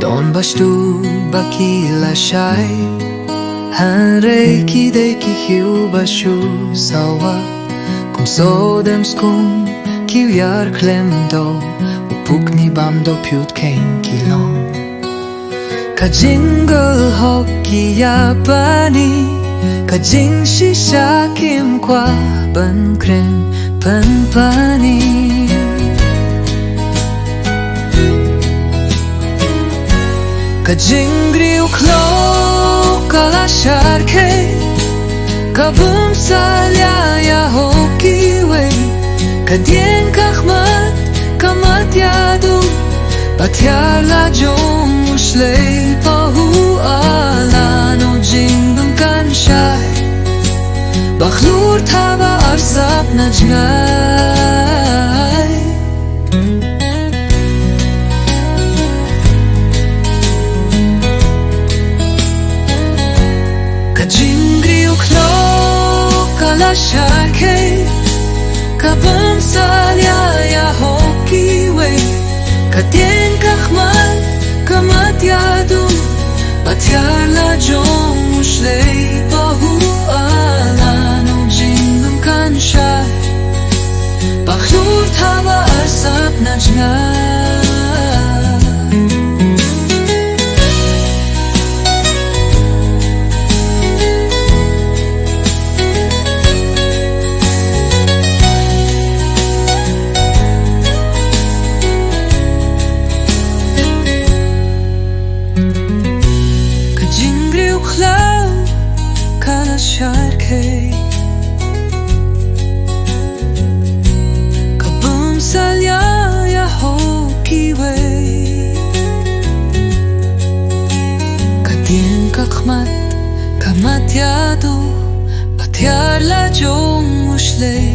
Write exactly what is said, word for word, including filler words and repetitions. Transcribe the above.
Don ba shu ba ki la shai, hynrei ki dei ki khiew ba shu sawa. Kum sodem skum ki wiar khlem do, u puk ni bam do pyut keng ki long. Ka jingle hok ki ïa pani, ka jingshisha kim kwah ban kren pan pani. Ka jingriewkhloh ka la shar khie, ka bym salia ïa ho kiwei, ka dieng ka khmat ka mat ïa dum, ba thiar la jong u shlei pa hu alan u jingdum kan shai. Ba khlur tha ba arsap na jngai. Ka jingriewkhloh ka la shar khie, ka bym salia ïa ho kiwei, ka dieng ka khmat ka mat ïa dum, ba thiar la jong u shlei pa hu alan u jingdum kan shai. Ba khlur tha ba arsap na jngai. Ka jingriewkhloh ka la shar khie, ka bym salia ïa ho kiwei, ka dieng ka khmat ka mat ïa dum, ba thiar la jong u shlei